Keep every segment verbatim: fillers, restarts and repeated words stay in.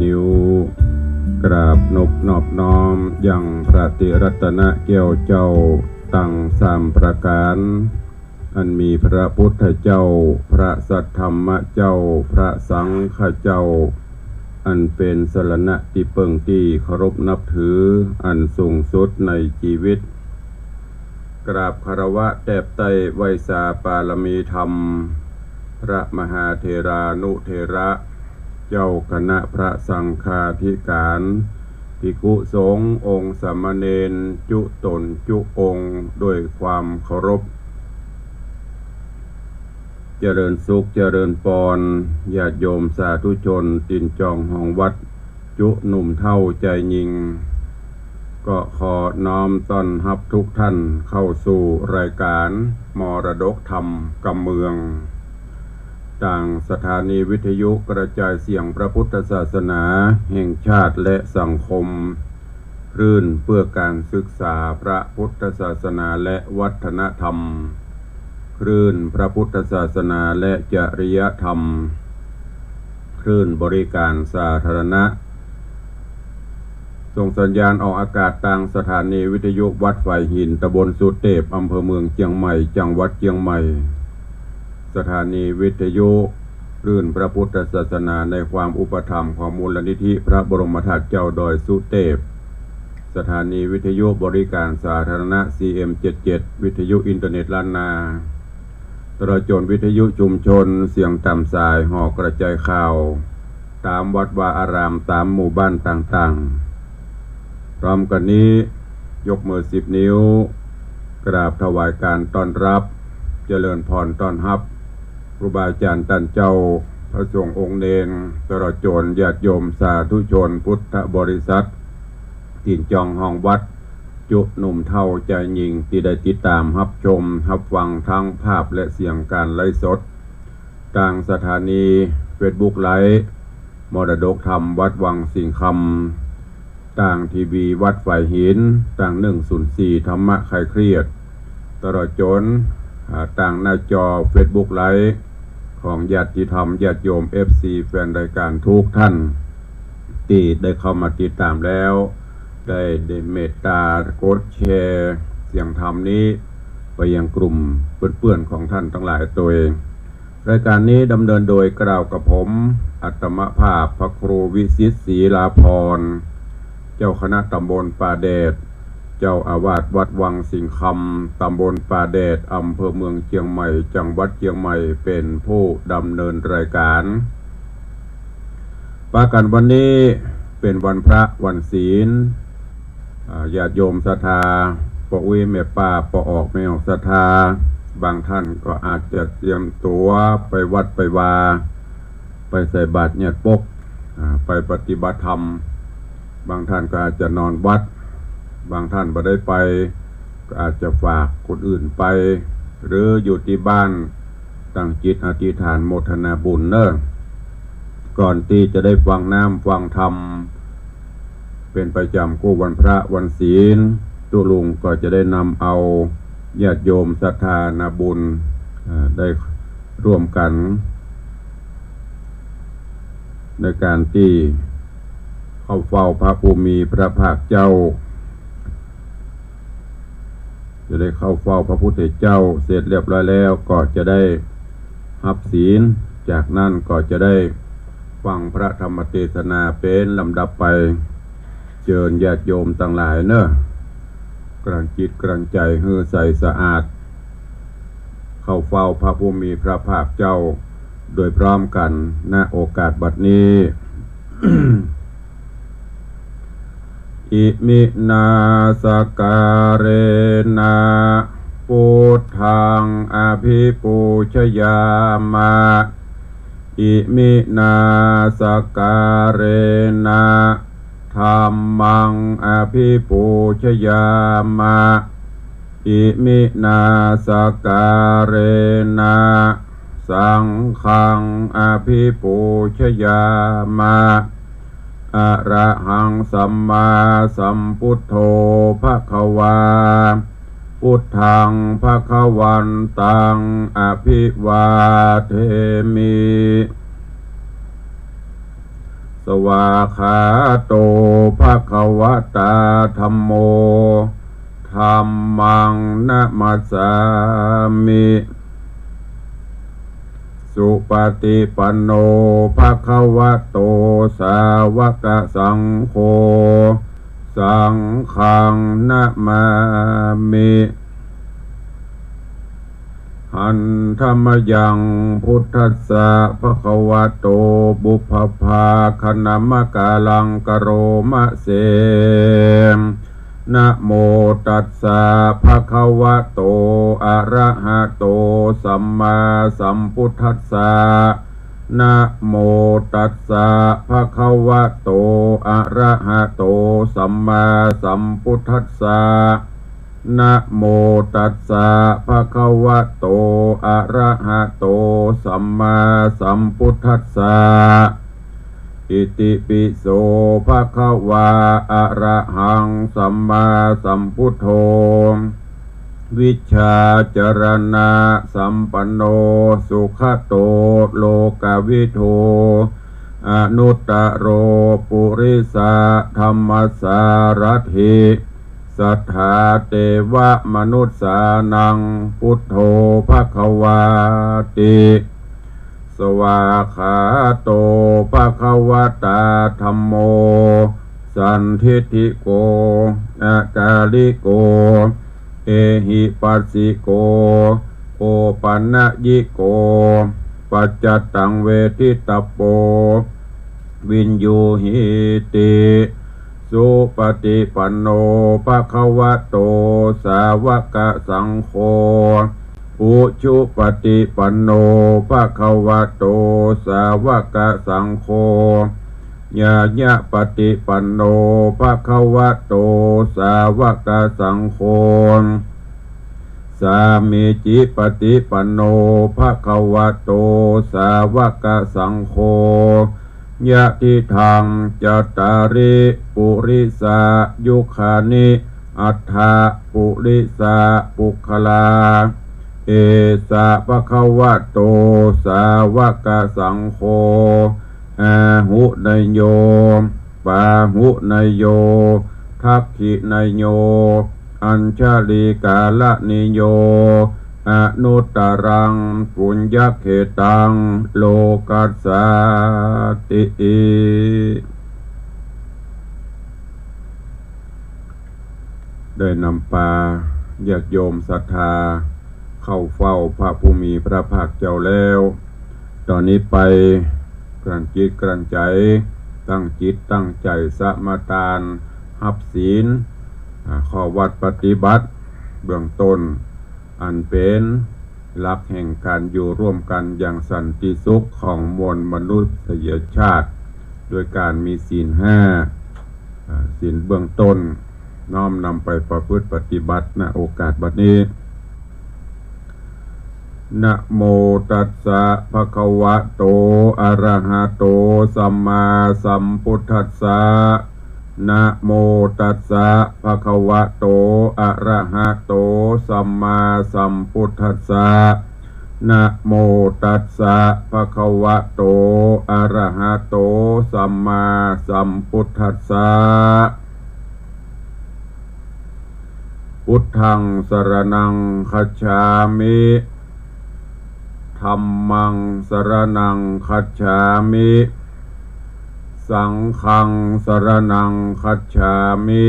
นิ้ว กราบนบนอบน้อมยังพระติรัตนะแก้วเจ้าตังสามประก๋าน อันมีพระพุทธเจ้า พระสัทธรรมเจ้า พระสังฆเจ้า อันเป๋นสรณะตี้เปิ้งตี้เคารพนับถืออันสูงสุดในจีวิต กราบคารวะแตบไต้ไหว้สาปารมีธรรม พระมหาเถรานุเถระ เจ้าคณะพระสังฆาธิก๋าน ภิกขุสงฆ์องค์สามเณรจุ๊ต๋นจุ๊องค์ด้วยความเคารพ เจริญสุขเจริญปอน ญาติโยมสาธุชนตี้จองห้องวัด จุ๊หนุ่มเฒ่าจายญิง ก็ขอน้อมต้อนฮับทุกท่านเข้าสู่รายก๋านมรดกธรรมกำเมือง ตางสถานีวิทยุกระจายเสียงพระพุทธศาสนาแห่งชาติและสังคม คลื่นเพื่อการศึกษาพระพุทธศาสนาและวัฒนธรรม คลื่นพระพุทธศาสนาและจริยธรรม คลื่นบริการสาธารณะ ส่งสัญญาณออกอากาศตางสถานีวิทยุวัดฝายหิน ตำบลสุเตพ อำเภอเมืองเจียงใหม่ จังหวัดเจียงใหม่ สถานีวิทยุคลื่นพระพุทธศาสนาในความอุปถัมภ์ของมูลนิธิพระบรมธาตุเจ้าดอยสุเตพ สถานีวิทยุบริการสาธารณะ ซีเอ็มเจ็ดเจ็ด วิทยุอินเทอร์เน็ตล้านนา ตลอดจ๋นวิทยุชุมชนเสียงต๋ามสายหอกระจายข่าว ต๋ามวัดวาอาราม ต๋ามหมู่บ้านต่างๆ พร้อมกั๋นนี้ ยกมือสิบนิ้ว กราบถวายการต้อนรับ เจริญพรต้อนฮับ ครูบาอาจ๋ารย์ต้านเจ้า พระสงฆ์องค์เณร ตลอดจ๋นญาติโยมสาธุชนพุทธบริษัท ตี้จองห้องวัด จุ๊หนุ่มเฒ่าจายญิง ตี้ได้ติดต๋ามฮับชมฮับฟังทั้งภาพและเสียงก๋านไลฟ์สด ตางสถานีเฟซบุ๊กไลฟ์ มรดกธรรมวัดวังสิงห์คำ ตางทีวีวัดฝายหิน ตางหนึ่งศูนย์สี่ธรรมะคลายเครียด ตลอดจ๋น อ่า ตางหน้าจอเฟซบุ๊กไลฟ์ ของญาติธรรมญาติโยม เอฟซี แฟนรายก๋านทุกท่าน ตี้ได้เข้ามาติดต๋ามแล้ว ได้ ได้เมตต๋ากดแชร์เสียงธรรมนี้ไปยังกลุ่มเปื้อนๆ ของท่านตังหลายตวย รายก๋านนี้ดำเนินโดยกล่าวกับผม อัตมภาพพระครูวิสิทธิ์ ศรีลาภรณ์ เจ้าคณะตำบลป่าแดด เจ้าอาวาสวัดวังสิงห์คำ ตำบลป่าแดด อำเภอเมืองเจียงใหม่ จังหวัดเจียงใหม่ เป๋นผู้ดำเนินรายก๋าน ปะกั๋นวันนี้เป๋นวันพระวันศีล อ่า ญาติโยมศรัทธา ป้ออุ๊ยแม่ป้า ป้อออกแม่ออกศรัทธา บางท่านก็อาจจะเตรียมตั๋วไปวัดไปวา ไปใส่บาตรเยียดปก อ่า ไปปฏิบัติธรรม บางท่านก็อาจจะนอนวัด บางท่านบ่ได้ไป ก็อาจจะฝากคนอื่นไป หรืออยู่ตี้บ้านตั้งจิตอธิษฐานโมทนาบุญเนาะ ก่อนตี้จะได้ฟังน้ำฟังธรรม เป๋นประจ๋ำกู้วันพระวันศีล ตุ๊ลุงก็จะได้นำเอาญาติโยมศรัทธานาบุญ อ่า ได้ร่วมกั๋น ในก๋านตี้เข้าเฝ้าพระผู้มีพระภาคเจ้า จะได้เข้าเฝ้าพระพุทธเจ้าเสร็จเรียบร้อยแล้ว ก็จะได้ฮับศีล จากนั้นก็จะได้ฟังพระธรรมเตสนาเป๋นลำดับไป เจิญญาติโยมตังหลายเนาะ กลั่นจิตกลั่นใจ๋หื้อใสสะอาด เข้าเฝ้าพระผู้มีพระภาคเจ้าโดยพร้อมกั๋น ณ โอกาสบัดนี้ อิมินาสการะนะ พุทธังอภิปูชยามะ อิมินาสการะนะ ธัมมังอภิปูชยามะ อิมินาสการะนะ สังฆังอภิปูชยามะ อะระหังสัมมาสัมพุทโธ ภะคะวา พุทธังภะคะวันตัง อะภิวาเทมิ สวากขาโต ภะคะวะตา ธัมโม ธัมมัง นะมัสสามิ สุปะติปันโน ภะคะวะโต สาวะกะสังโฆ สังฆัง นะมามิ หันธะมะยัง พุทธัสสะ ภะคะวะโต ปุพพะภาคะนะมะกาลัง กะโรมะเส นะโมตัสสะ ภะคะวะโต อะระหะโต สัมมาสัมพุทธัสสะ นะโมตัสสะ ภะคะวะโต อะระหะโต สัมมาสัมพุทธัสสะ นะโมตัสสะ ภะคะวะโต อะระหะโต สัมมาสัมพุทธัสสะ อิติปิโส ภะคะวา อะระหัง สัมมาสัมพุทโธ วิชชาจารณะสัมปันโน สุขะโต โลกะวิทู อนุตตะโร ปุริสะธัมมะสารัตถิ สัทธาเตวะมนุสสานัง พุทโธ ภะคะวาติ สวากขาโต ภะคะวะตา ธัมโม สันทิฏฐิโก อะกาลิโก เอหิปัสสิโก โอปันยิโก ปัจจัตตัง เวทิตะโป วิญญูหีติ สุปะติปันโน ภะคะวะโต สาวะกะสังโฆ อุชุปะติปันโน ภะคะวะโต สาวะกะสังโฆ ญาญะปะติปันโน ภะคะวะโต สาวะกะสังโฆ สามีจิปะติปันโน ภะคะวะโต สาวะกะสังโฆ ยะทิทัง จัตตาริ ปุริสะยุคคานิ อัตถะ ปุริสะปุคคลา เอสะ ภะคะวะโต สาวะกะสังโฆ อาหุเนยโย ปาหุเนยโย ทักขิเนยโย อัญชลีกาละเนยโย อนุตตะรัง ปุญญะเขตัง โลกัสสาติ ได้นำปาญาติโยมศรัทธา เข้าเฝ้าพระผู้มีพระภาคเจ้าแล้ว ต๋อนนี้ไป กลั้นจิตกลั้นใจ๋ ตั้งจิตตั้งใจ๋สมาตาน ฮับศีล อ่า ข้อวัตรปฏิบัติ เบื้องต้น อันเป๋นหลักแห่งก๋านอยู่ร่วมกั๋นอย่างสันติสุขของมวลมนุษยชาติ โดยก๋านมีศีลห้า อ่า ศีลเบื้องต้น น้อมนำไปประพฤติปฏิบัติ ณ โอกาสบัดนี้ นะโมตัสสะ ภะคะวะโต อะระหะโต สัมมาสัมพุทธัสสะ นะโมตัสสะ ภะคะวะโต อะระหะโต สัมมาสัมพุทธัสสะ นะโมตัสสะ ภะคะวะโต อะระหะโต สัมมาสัมพุทธัสสะ พุทธัง สรณัง คัจฉามิ ธัมมัง สรณัง คัจฉามิ สังฆัง สรณัง คัจฉามิ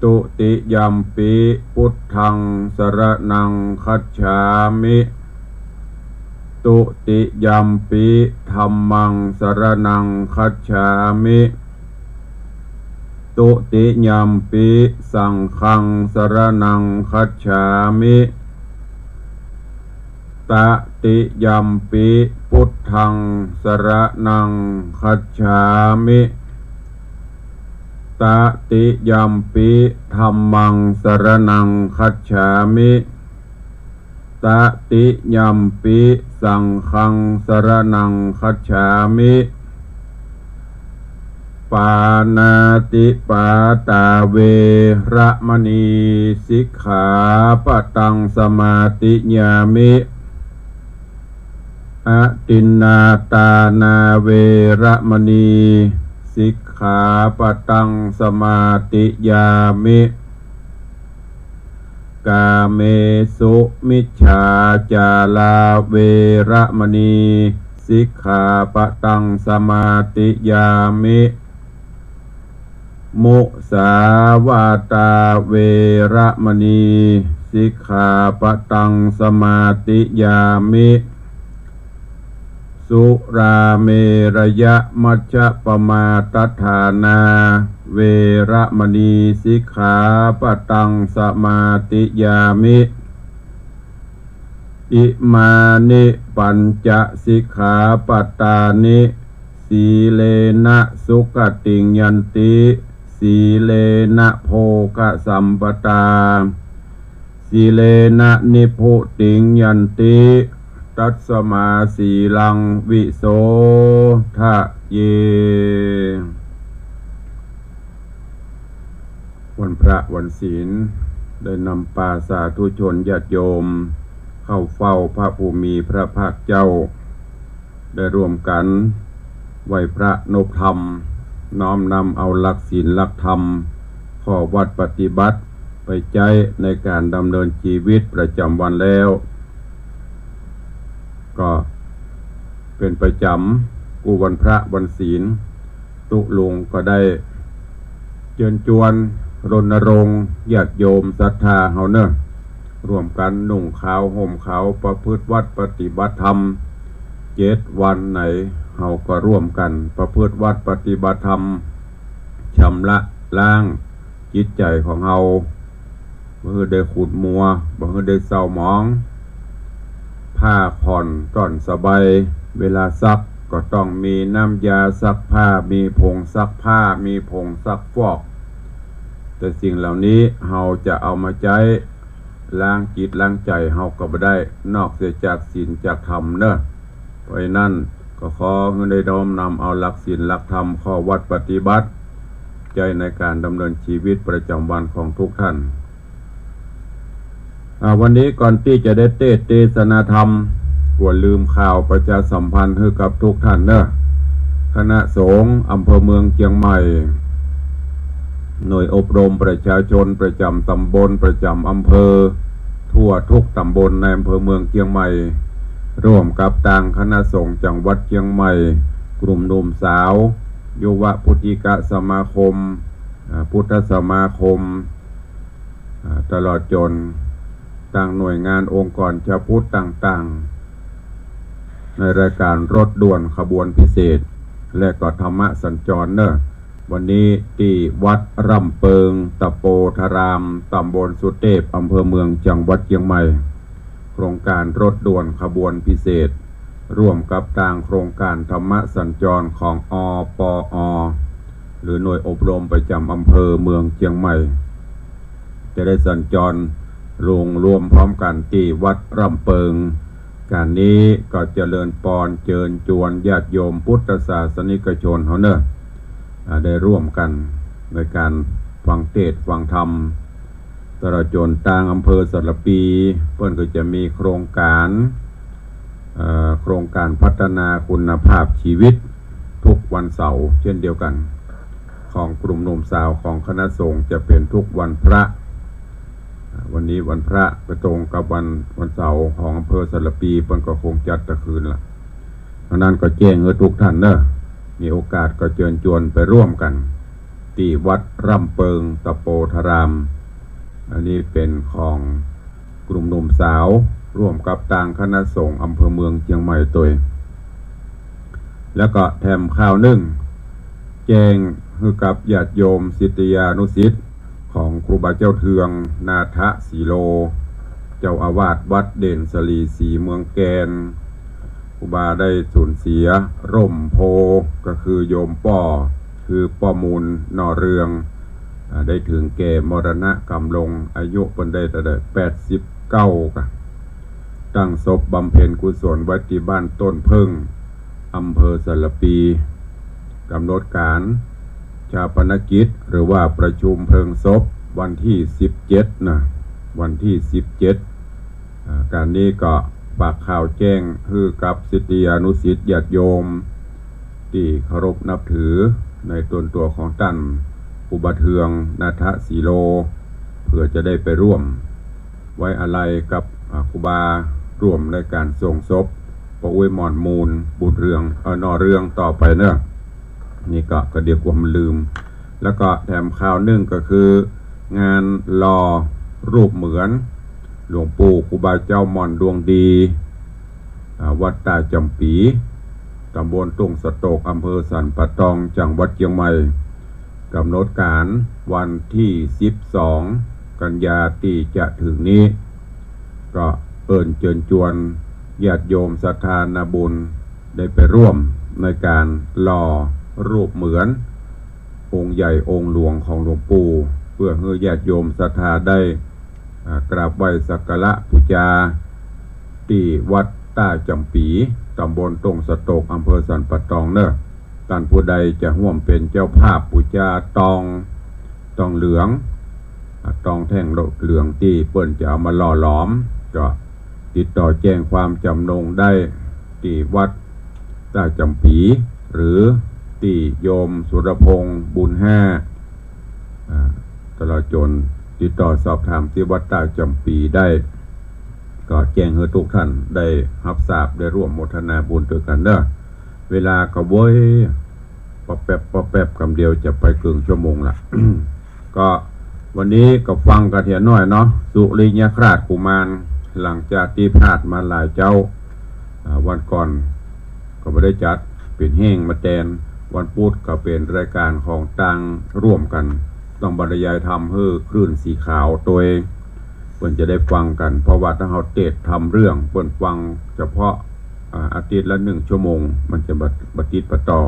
ตุติยัมปิ พุทธัง สรณัง คัจฉามิ ตุติยัมปิ ธัมมัง สรณัง คัจฉามิ ตุติยัมปิ สังฆัง สรณัง คัจฉามิ ตติยัมปิ พุทธัง สรณัง คัจฉามิ ตติยัมปิ ธัมมัง สรณัง คัจฉามิ ตติยัมปิ สังฆัง สรณัง คัจฉามิ ปาณาติปาตา เวระมะณี สิกขาปะตัง สมาธิยามิ อทินนาทานาเวระมณี สิกขาปะตังสมาธิยามิ กาเมสุมิจฉาจาราเวระมณี สิกขาปะตังสมาธิยามิ มุสาวาทาเวระมณี สิกขาปะตังสมาธิยามิ สุราเมรยะมัชฌะปะมาทฐานาเวระมณี สิกขาปะตังสมาธิยามิ อิมานิปัญจสิกขาปะตานิ สีเลนะสุขติงยันติ สีเลนะโภคสัมปทา สีเลนะนิพพุติงยันติ ตัสมาสีลังวิโสทะเย วันพระวันศีล ได้นำปาสาธุชนญาติโยม เข้าเฝ้าพระผู้มีพระภาคเจ้า ได้ร่วมกั๋นไหว้พระนบธรรม น้อมนำเอาหลักศีลหลักธรรม ข้อวัตรปฏิบัติ ไปใจ๊ในก๋านดำเนินจีวิตประจ๋ำวันแล้ว ก็เป๋นประจ๋ำกู้วันพระวันศีล ตุ๊ลุงก็ได้เจิญจวนรณรงค์ญาติโยมศรัทธาเฮาเน่อ ร่วมกั๋นนุ่งขาวห่มขาว ประพฤติวัตรปฏิบัติธรรม เจ็ดวันไหน เฮาก็ร่วมกั๋นประพฤติวัตรปฏิบัติธรรม ชำระล้างจิตใจ๋ของเฮา บ่หื้อได้ขุ่นมัว บ่หื้อได้เศร้าหมอง ผ้าผ่อนต้อนสบาย เวลาซักก็ต้องมีน้ำยาซักผ้า มีผงซักผ้า มีผงซักฟอก แต่สิ่งเหล่านี้เฮาจะเอามาใจ๊ ล้างจิตล้างใจ๋เฮาก็บ่ได้ นอกเสียจากศีลจากธรรมเน่อ เพราะฉะนั้นก็ขอหื้อได้น้อมนำเอาหลักศีลหลักธรรมข้อวัตรปฏิบัติ ใจ๊ในก๋านดำเนินจีวิตประจ๋ำวันของทุกท่าน อ่า วันนี้ก่อนตี้จะได้เตสน์เตสนาธรรม กั๋วลืมข่าวประชาสัมพันธ์หื้อกับทุกท่านเน่อ คณะสงฆ์อำเภอเมืองเจียงใหม่ หน่วยอบรมประชาชนประจ๋ำต๋ำบล ประจ๋ำอำเภอ ทั่วทุกต๋ำบลในอำเภอเมืองเจียงใหม่ ร่วมกับตางคณะสงฆ์จังหวัดเจียงใหม่ กลุ่มหนุ่มสาว ยุวพุทธิกสมาคม อ่า พุทธสมาคม อ่า ตลอดจ๋นตางหน่วยงานองค์กรชาวพุทธต่างๆ ในรายก๋านรถด่วนขบวนพิเศษ และก็ธรรมสัญจรเน่อ วันนี้ตี้วัดร่ำเปิง ตะโปธาราม ต๋ำบลสุเตพ อำเภอเมือง จังหวัดเจียงใหม่ โครงก๋านรถด่วนขบวนพิเศษ ร่วมกับตางโครงก๋านธรรมสัญจรของ อปอ หรือหน่วยอบรมประจ๋ำอำเภอเมืองเจียงใหม่ จะได้สัญจรลงรวมพร้อมกั๋นตี้วัดร่ำเปิง ก๋านนี้ก็เจริญปอนเจิญจวนญาติโยมพุทธศาสนิกชนเฮาเน่อ อ่า ได้ร่วมกั๋นในก๋านฟังเตสน์ฟังธรรม ตลอดจ๋นตางอำเภอสารภี เปิ้นก็จะมีโครงก๋าน เอ่อ โครงก๋านพัฒนาคุณภาพชีวิตทุกวันเสาร์เช่นเดียวกั๋น ของกลุ่มหนุ่มสาวของคณะสงฆ์จะเป๋นทุกวันพระ อ่า วันนี้วันพระก็ตรงกับวัน วันเสาร์ของอำเภอสารภี เปิ้นก็คงจัดตะคืนละ อันนั้นก็แจ้งหื้อทุกท่านเน่อ มีโอกาสก็เจิญจวนไปร่วมกั๋น ตี้วัดร่ำเปิง ตะโปธาราม อันนี้เป๋นของกลุ่มหนุ่มสาว ร่วมกับตางคณะสงฆ์อำเภอเมืองเจียงใหม่ตวย แล้วก็แถมข่าวนึ่ง แจ้งหื้อกับญาติโยมศิษยานุศิษย์ ของครูบาเจ้าเทือง นาถสีโล เจ้าอาวาสวัดเด่นสลีศรีเมืองแกน ครูบาได้สูญเสียร่มโพธิ์ ก็คือโยมป้อ คือป้อมูล นอเรือง อ่า ได้เถิงแก่มรณกรรมลง อายุเปิ้นได้เต้าใด แปดสิบเก้า ก่ะ ตั้งศพบำเพ็ญกุศลไว้ตี้บ้านต้นเผิ้ง อำเภอสารภี ก๋ำหนดก๋านฌาปนกิจ หรือว่าประชุมเพลิงศพวันตี้สิบเจ็ดนะ วันตี้สิบเจ็ด อ่า ก๋านนี้ก็ ฝากข่าวแจ้งหื้อกับศิษยานุศิษย์ญาติโยมตี้เคารพนับถือในตนตั๋วของต้านครูบาเทือง นาถสีโล เผื่อจะได้ไปร่วมไว้อาลัยกับ อ่า ครูบา ร่วมในก๋านส่งศพป้ออุ๊ยหม่อนมูล บุญเรือง เอ่อ หน่อเรืองต่อไปเนาะ นี่ก็ ก็เดี๋ยวกลัวมันลืม แล้วก็แถมข่าวนึ่งก็คือ งานหล่อรูปเหมือนหลวงปู่ครูบาเจ้าหม่อนดวงดี อ่า วัดต้าจ๋ำปี๋ ตำบลทุ่งสะโตก อำเภอสันป่าตอง จังหวัดเจียงใหม่ ก๋ำหนดก๋านวันตี้สิบสอง กันยาตี้จะเถิงนี้ ก็เอิ้นเจิญจวนญาติโยมศรัทธานาบุญได้ไปร่วมในก๋านหล่อรูปเหมือนองค์ใหญ่องค์หลวงของหลวงปู่ เพื่อหื้อญาติโยมศรัทธาได้ อ่า กราบไหว้สักการะปู๋จา ตี้วัดต้าจ๋ำปี๋ ตำบลทุ่งสะโตก อำเภอสันป่าตองเนาะ ต้านผู้ใดจะฮ่วมเป๋นเจ้าภาพปู๋จาตอง ตองเหลือง อ่า ตองแท่งเหลืองตี้เปิ้นจะเอามาหล่อหลอม ก็ติดต่อแจ้งความจ๋ำนงได้ตี้วัดต้าจ๋ำปี๋ หรือตี้โยมสุรพงษ์บุญห้า อ่า ตลอดจ๋นติดต่อสอบถามตี้วัดต้าจ๋ำปี๋ได้ ก็แจ้งหื้อกู้ต้านได้ฮับทราบ ได้ร่วมโมทนาบุญตวยกั๋นเนาะ เวลาก็เว้ย ปะแป๊บ ปะแป๊บ กำเดียวจะไปเกิ่งชั่วโมงละ ก็วันนี้ก็ฟังกั๋นเหียหน้อยเนาะ สุริยคราสกุมาร หลังจากตี้พลาดมาหลายเจ๊า อ่า วันก่อนก็บ่ได้จัด เป๋นแห้งมาแตน วันปุ๊ดก็เป๋นรายก๋านของตางร่วมกั๋น ต้องบรรยายธรรมหื้อคลื่นสีขาวตวย เปิ้นจะได้ฟังกั๋น เพราะว่าถ้าเฮาเตสน์ธรรมเรื่อง เปิ้นฟังเฉพาะ อ่า อาทิตย์ละนึ่งชั่วโมง มันจะบ่ บ่ติดบ่ต่อ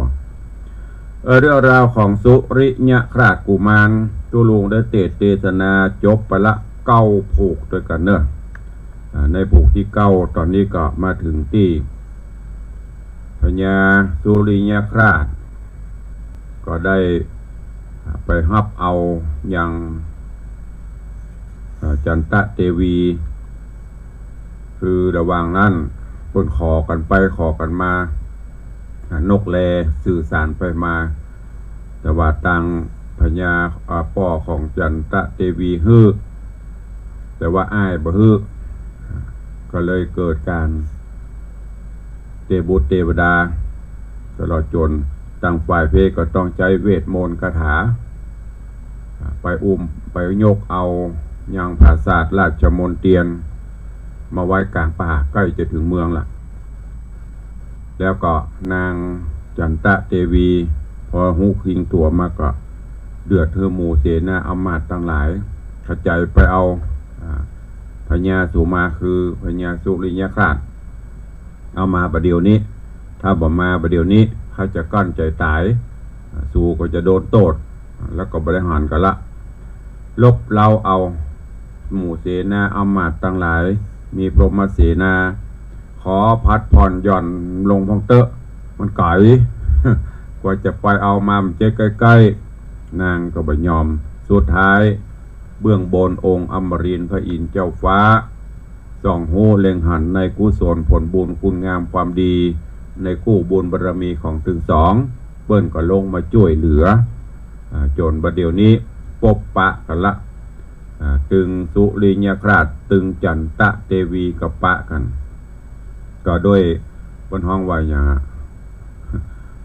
เอ่อ เรื่องราวของสุริยคราสกุมาร ตุ๊ลุงได้เตสน์เตสนาจบไปละเก้าผูกตวยกั๋นเนาะ อ่า ในผูกตี้เก้า ต๋อนนี้ก็มาเถิงตี้ พญาสุริยคราส ก็ได้ไปฮับเอายัง เอ่อ จันตะเตวี คือระหว่างนั้นเปิ้นขอกั๋นไปขอกั๋นมา อ่า นกแลสื่อสารไปมา แต่ว่าตางพญา อ่า ป้อของจันตะเตวีหื้อ แต่ว่าอ้ายบ่หื้อ ก็เลยเกิดก๋านเตบุตรเตวดา ตลอดจ๋นตางฝ่ายเพศก็ต้องใจ๊เวทมนต์คาถา อ่า ไปอุ้มไปยกเอายังผาสาทราชมนเตียร มาไว้ก๋างป่าใก้จะเถิงเมืองละ แล้วก็นางจันตะเตวี พอฮู้คิงตั๋วมาก็เดือดหื้อหมู่เสนาอำมาตย์ตังหลาย ขะใจ๋ไปเอา อ่า พญาสูมาคือพญาสุริยคราส เอามาบ่าเดี่ยวนี้ ถ้าบ่มาบ่าเดี่ยวนี้ ข้าจะกลั้นใจ๋ต๋าย อ่า สูก็จะโดนโต้ษ แล้วก็บ่ได้หันกั๋นละ ลบเล้าเอา หมู่เสนาอำมาตย์ตังหลาย มีพรหมเสนา ขอผัดผ่อนหย่อนลงพ่องเต๊อะ มันไก๋ กว่าจะไปเอามามันเจ๊ใก้ๆ นางก็บ่ยอม สุดท้าย เบื้องบนองค์อมรินทร์พระอินทร์เจ้าฟ้า ส่องฮู้เล็งหันในกุศลผลบุญคุณงามความดี ในกู้บุญบารมีของตึงสอง เปิ้นก็ลงมาจ้วยเหลือ อ่า จ๋นบ่าเดี่ยวนี้ปบปะกั๋นละ อ่า ตึงสุริยคราส ตึงจันตะเตวีก็ปะกั๋น ก็ด้วยเปิ้นฮ้องว่าหยังอะ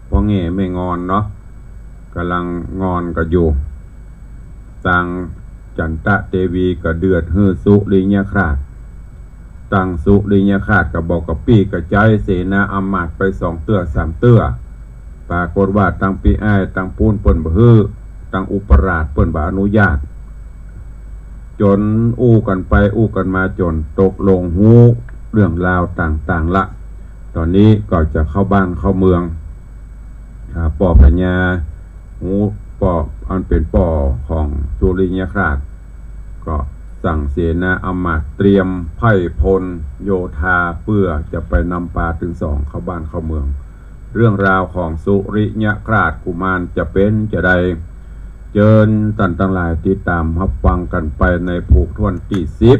พ่อแง่แม่งอนเนาะ ก่ำลังงอนกั๋นอยู่ ตางจันตะเตวีก็เดือดหื้อสุริยคราส ตางสุริยคราสก็บ่กระปี้กระใจ๊เสนาอำมาตย์ไปสองเตื้อสามเตื้อ ปรากฏว่าตางปี้อ้ายตางปู๊นเปิ้นบ่หื้อ ตางอุปราชเปิ้นบ่อนุญาต จ๋นอู้กั๋นไปอู้กั๋นมาจ๋นตกลงฮู้เรื่องราวต่างๆ ละ ต๋อนนี้ก็จะเข้าบ้านเข้าเมือง อ่า ป้อพญาฮู้ ป้ออันเป๋นป้อของสุริยคราส ก็สั่งเสนาอำมาตย์เตรียมไพร่พลโยธาเปื้อจะไปนำปาตึงสองเข้าบ้านเข้าเมือง เรื่องราวของสุริยคราสกุมารจะเป๋นจาใด เจิญต้านตังหลายติดต๋ามฮับฟังกั๋นไปในผูกถ้วนตี้สิบ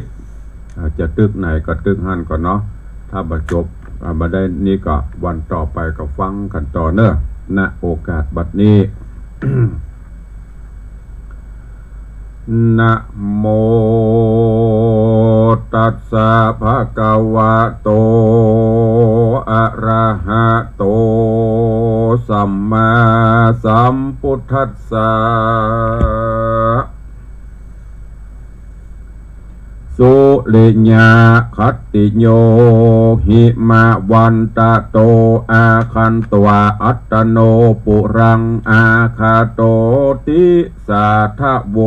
อ่า จะตึกไหนก็ตึกหั้นก่อเนาะ ถ้าบ่จบ อ่า บ่ได้นี่ก็วันต่อไปก็ฟังกั๋นต่อเนาะ ณ โอกาสบัดนี้ นะโมตัสสะ ภะคะวะโต อะระหะโต สัมมาสัมพุทธัสสะ สุริยะขัตติโย หิมะวันตะโต อาคันตวา อัตตโน ปุรัง อาคาโตติ สาทะโว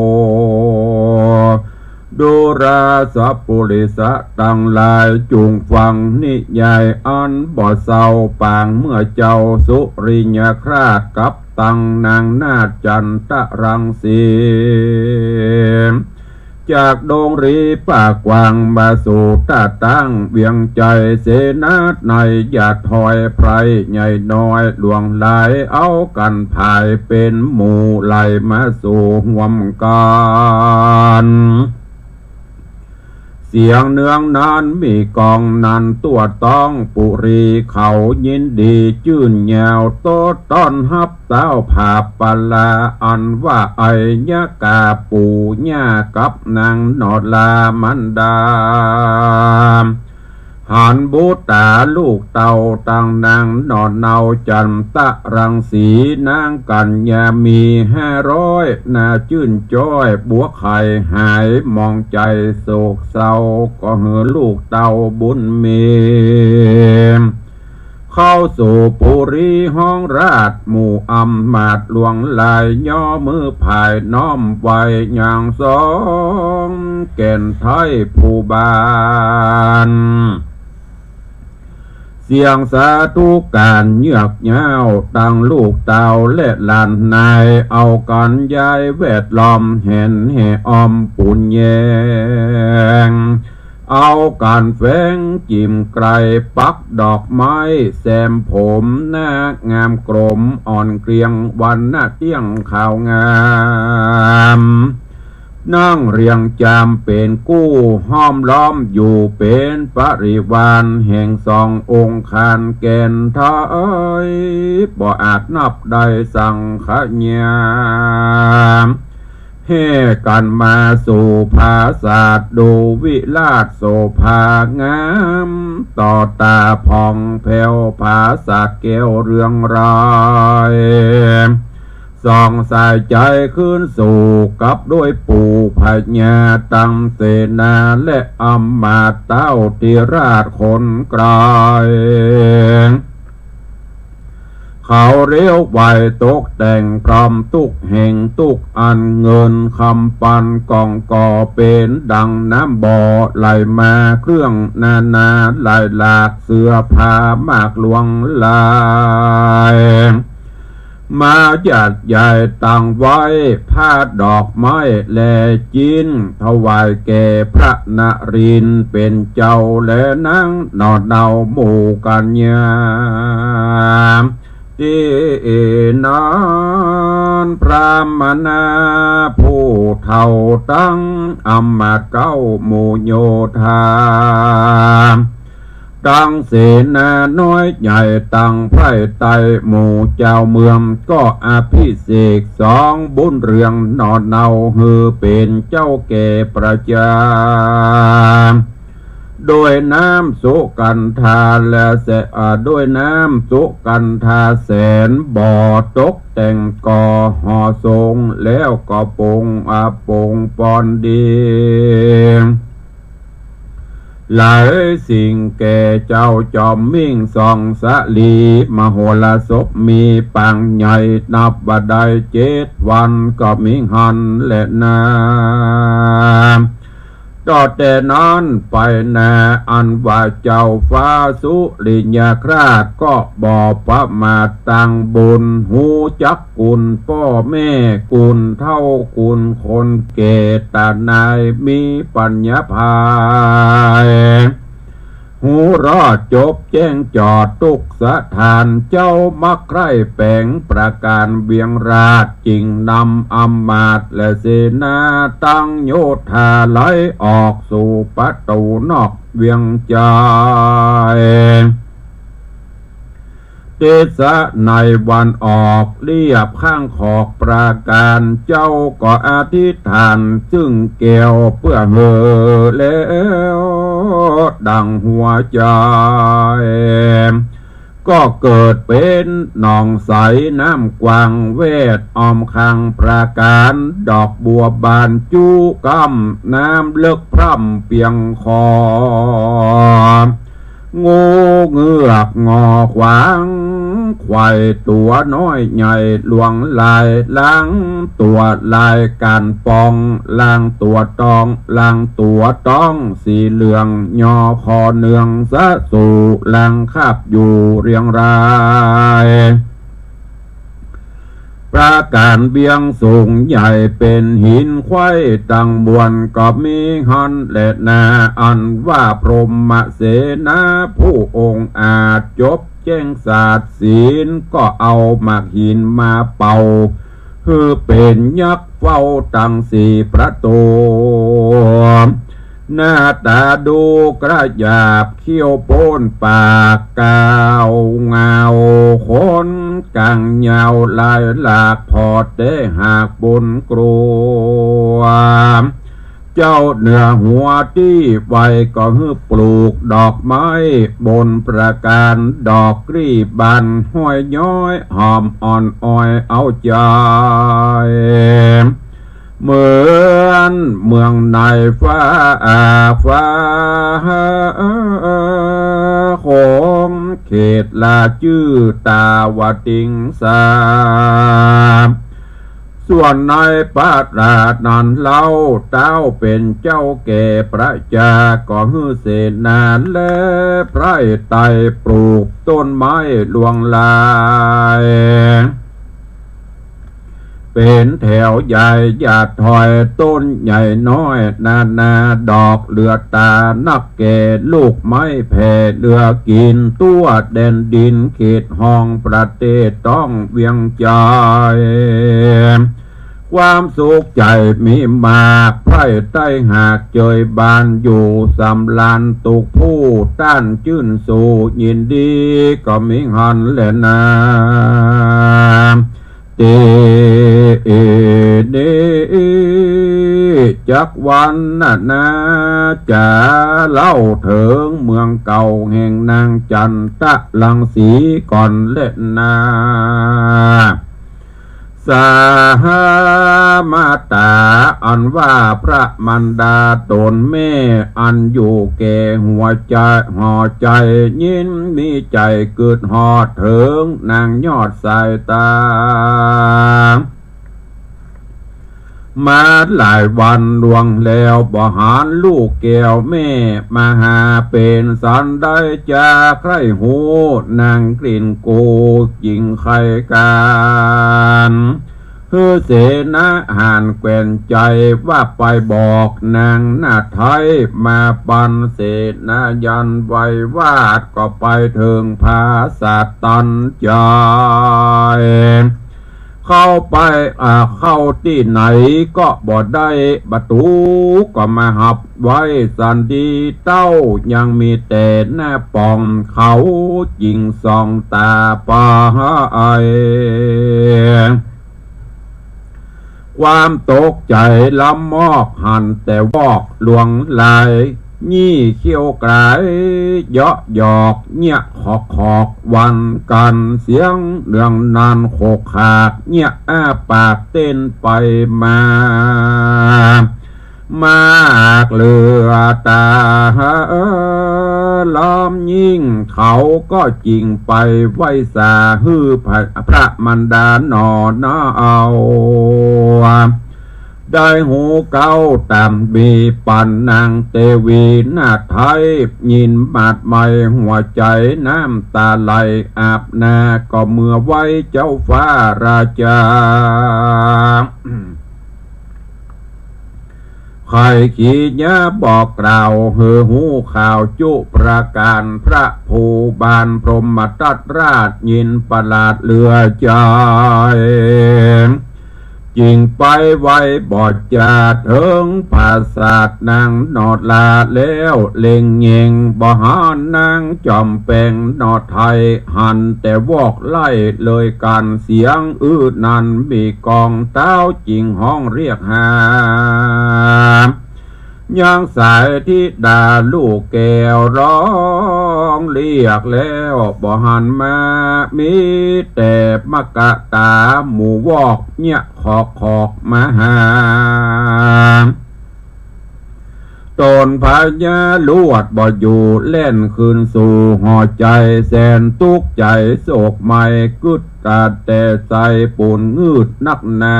ดูราสะปุริสะตังหลาย จุ่งฟังนิยายอันบ่เซา ปางเมื่อเจ้าสุริยคราชกับตังนางนาฏจันตะรังสี จากดงรีป่ากว้างมาสู่ต้าตั้งเวียงใจ๋ เสนาในอย่าถอย ไพร่ใหญ่น้อยหลวงหลาย เอากั๋นผายเป๋นหมู่ไหลมาสู่ฮ่วมกั๋น เสียงเนืองนั้นมีก้องนั้น ทั่วต้องปุรีเขายินดีจื้นแย้ว โต้ต้อนฮับเต๊าผาปะลา อันว่าไอยกาปู่ย่ากับนางนอรามันดา หันบุตราลูกเต้าตังนางหน่อเนาจันตะรังสี นางกัญญามีห้าร้อย หน้าจื้นจ้อย บัวไข่หายหมองใจ๋โศกเศร้า ก็หื้อลูกเต้าบุญมี เข้าสู่ปุรีฮ้องราช หมู่อำมาตย์หลวงหลาย ย่อมือผายน้อมไหว้อย่างสองแก่นไทยผู้บ้าน เสียงสาธุก๋านเยือกย้าว ตังลูกเต้าและหลานนาย เอากั๋นยายแวดล้อม แหนแห่อ้อมปูนแยง เอากั๋นแฝงจิ่มไกร ปักดอกไม้แซมผม หน้างามกลมอ่อนเกลี้ยง วรรณะเตี้ยงขาวงาม นั่งเรียงจามเป๋นกู้ ห้อมล้อมอยู่เป๋นปริวาร แห่งสององค์คานแก่นไทย บ่อาจนับได้สังขยาม แห่กั๋นมาสู่ผาสาท ดูวิราชโสภางาม ต่อต๋าผ่องแผ้ว ผาสาทแก้วเรืองราย ส่องสายใจ๋คืนสู่ กับด้วยปู่พญาตังเสนา และอำมาตย์เต้าธิราชคนไกล เขาเลี้ยวไหว้ตกแต่งพร้อมตุ๊กแห่งตุ๊กอัน เงินคำปันก่องก่อเป๋นดังน้ำบ่อไหลมา เครื่องนานาหลายหลาก เสื้อผ้าหมากหลวงหลาย มาหยาดยายตั้งไว้ ผ้าดอกไม้และจิ๊น ถวายแก่พระนรินทร์เป๋นเจ้า และนางหน่อเนาหมู่กัญญา ตี้นั้นพราหมณาผู้เฒ่าตังอำมาตย์เก๊าหมู่โยธา ตังเสนาน้อยใหญ่ตังไพร่ไต้หมู่จาวเมือง ก็อภิเษกสองบุญเรืองหน่อเนา หื้อเป๋นเจ้าแก่ประจา ด้วยน้ำสุกัญญาและแส อ่า ด้วยน้ำสุกัญญาแสนบ่อ ตกแต่งก่อห่อทรง แล้วก็ปรง อ่า ปรงปอนดี หลายสิ่งแก่เจ้าจอมมิ่งส่องสลี มโหรสพมีปางใหญ่ นับว่าได้เจ็ดวันก็มิ่งหั้นแลนา ต่อแต่นั้นไปนา อันว่าเจ้าฟ้าสุริยคราชก็บ่ประมาทตังบุญ ฮู้จัก กุณป้อแม่ กุณเฒ่า กุณคนแก่ ต๋านายมีปัญญาภาย ฮู้รอดจบแจ้งจอดทุกสถาน เจ้ามักใคร่แป๋งประการเวียงราช จึงนำอำมาตย์และเสนาตังโยธาไหลออกสู่ประตูนอกเวียงจันทน์ ทิศในวันออกเลียบข้างขอกปราการ เจ้าก็อธิษฐานซึ่งแก้วเปื้อหื้อแล้วดั่งหัวใจ๋ ก็เกิดเป๋นหนองใสน้ำกว้างแวดอ้อมข้างปราการ ดอกบัวบานจุก้ำ น้ำเลิกพร่ำเปียงคอ งูเงือกงอขวาง ควายตั๋วน้อยใหญ่หลวงหลาย ลางตั๋วลายก๋านป่อง ลางตั๋วตอง ลางตั๋วต้อง สีเหลืองยอคอเนืองสะสู่ ลางคาบอยู่เรียงราย ปราการเวียงสูงใหญ่เป๋นหินไขว้ตังมวล ก็มีหั้นแลนา อันว่าพรหมเสนาผู้องอาจ จบแจ้งศาสตร์ศีล ก็เอาหมากหินมาเป่า หื้อเป๋นยักษ์เฝ้าตังสี่ประตู หน้าต๋าดูกระหยาบ เขี้ยวโป๊นปากกาว เงาขนก๋างยาวลายหลาก ผ่อแต๊หากบนกรวม เจ้าเหนือหัวตี้ไว ก็หื้อปลูกดอกไม้บนปราการ ดอกกลี้บานห้อยย้อย หอมอ่อนออยเอาใจ๋ เหมือนเมืองในฟ้า ฟ้าของเขตลาจื้อตาวติงสา ส่วนในประราชนั้นเล่า เต้าเป๋นเจ้าแก่ประจา ก็หื้อเสนาและไพร่ไต่ปลูกต้นไม้หลวงหลาย เป๋นแถวใหญ่หยาดถอย ต้นใหญ่น้อยนานาดอก เหลือต๋านักแก่ ลูกไม้แผ่เหลือกิ๋น ทั่วแดนดินเขตห้องประเทศต้องเวียงจันทน์ ความสุขใจ๋มีมาก ไพร่ไต่หากเจยบาน อยู่สำราญตุ๊กผู้ ต้านจื้นสูยินดี ก็มีหั้นแลนา ตี้นี้จักวรรณนา จะเล่าเถิงเมืองเก่าแห่งนางจันทรังสีก่อนแลนา สามาต๋า อันว่าพระมารดาต๋นแม่ อันอยู่แก่หัวใจ๋ หัวใจ๋ ยิ่งมีใจ๋กึ๊ดฮอดเถิงนางยอดสายต๋า มาหลายวันล่วงแล้ว บ่หันลูกแก้วแม่มาหา เป๋นสันใดจะใคร่ฮู้ นางกลิ่นกูจึงใค่ก๋าน หื้อเสนาหาญแขวนใจ๋ ว่าไปบอกนางนาไทย มาปันเสนายันไววาท ก็ไปเถิงผาสะตันใจ๋ เข้าไป อ่า เข้าตี้ไหนก็บ่ได้ ประตู๋ก็มาหับไว้สันดี เต้ายังมีแต่หน้าป่อง เขาจึงส่องต๋าไป ความตกใจ๋ละมอก หันแต่วอกหลวงหลาย ยี่เขี้ยวกลาย เยาะหยอกเยียะขอกขอก หวันกั๋นเสียงเนืองนัน โขกขากเยียะอ้าปากเต้นไปมา มากเหลือต๋าล้อมยิ่ง เขาก็จึงไปไหว้สา หื้อพระ พระมารดาหนอนาเอา ได้ฮู้เก๊าต๋ามมีปันนางเตวีนาไทย ยินบาดใหม่หัวใจ๋ น้ำต๋าไหลอาบหน้า ก็เมือไหว้เจ้าฟ้าราจา ใค่ขีหน้าบอกกล่าวหื้อฮู้ข่าวจุประก๋าน พระผู้บานพรหมทัตราชยินประหลาดเหลือใจ๋ จึงไปไวบ่จ๋าเถิงปราสาทนางนอราแล้ว เล็งเล็งบ่หันนางจอมแปงนอไทย หันแต่วอกไล่เลยก๋าน เสียงอื้อนั้นมีกองเต๊า จึงฮ้องเรียกหา ยังสายธิดาลูกแก้วร้องเรียกแล้วบ่หันมา มีแต่มกตาหมู่วอกเยียะขอกขอกมาหา ต๋นพญาลวดบ่อยู่ แล่นคืนสู่หอใจ๋ แสนตุ๊กใจ๋โศกไหม้ กึ๊ดตาแต่ใจ๋ปูนงืดนักหนา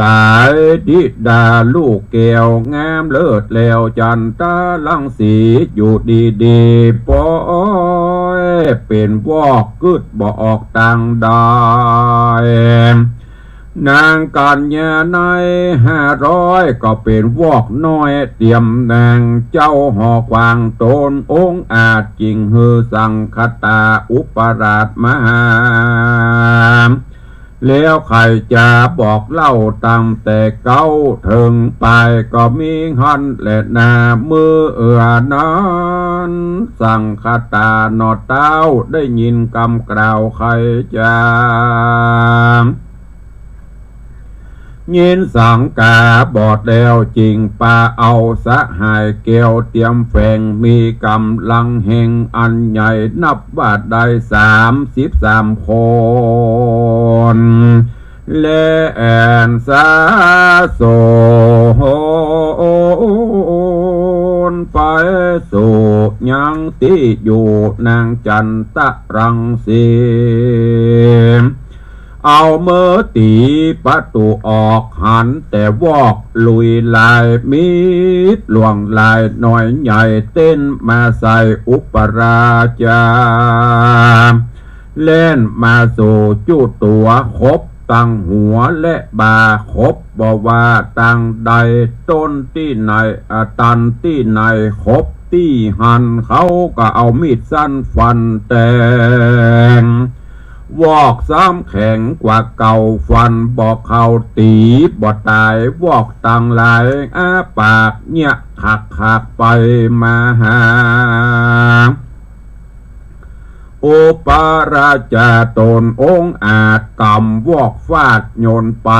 สายธิดาลูกแก้วงามเลิศแล้ว จันตะรังสีอยู่ดีๆ ปอยเป๋นวอกกึ๊ดบ่ออกตางใด นางกัญญาในห้าร้อยก็เป๋นวอกน้อย เตียมนางเจ้าหอขวางต๋นองอาจ จึงหื้อสังฆตาอุปราชมาหา แล้วใค่จะบอกเล่าตั้งแต่เก๊าเถิงปายก็มีหั้นแลนา เมื่อนั้นสังฆตาหนอเต๊าได้ยินกำกล่าวใค่จะ ยินสังฆาบอกแล้ว จึงปาเอาสหายแก้วเตียมแฝง มีก๋ำลังแห่งอันใหญ่ นับว่าได้สามสิบสามคน และแอ่นสาโสนไปสู่ยังตี้อยู่นางจันตะรังสี เอาเมือตี๋ประตู๋ออก หันแต่วอกลุยลาย มีหลวงลายน้อยใหญ่ เต้นมาใส่อุปราชา แล่นมาสู่จุตั๋ว ขบตังหัวและบ่า ขบบ่ว่าตังใด ต้นตี้ไหน อ่า ตันตี้ไหน ขบตี้หั้น เขาก็เอามีดสั้นฟันแตง วอกซ้ำแข็งกว่าเก่า ฟันบ่เข้าตี๋บ่ตาย วอกตังหลายอ้าปากเยียะขักๆ ไปมาหา อุปราชาต๋นองอาจ ก๋ำวอกฟาดโยนไป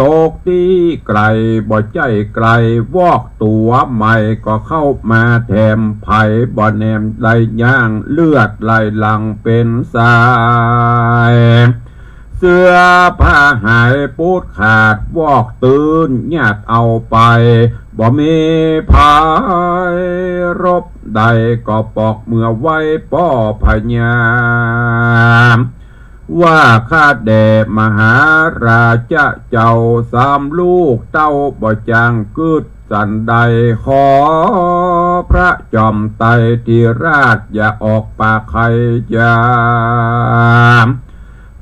ตกตี้ไก๋บ่ใจ้ไก๋ วอกตั๋วใหม่ก็เข้ามาแถม ไผบ่แหนมได้ย่าง เลือดไหลหลั่งเป๋นสาย เสื้อผ้าหายปูดขาด วอกตื้นยากเอาไป บ่มีไผรบใด ก็ปอกเมือไหว้ป้อพญา ว่าข้าแด่มหาราชะเจ้า สามลูกเต้าบ่จางกึ๊ดสันใด ขอพระจอมไตรทิราชอย่าออกปากใค่จะ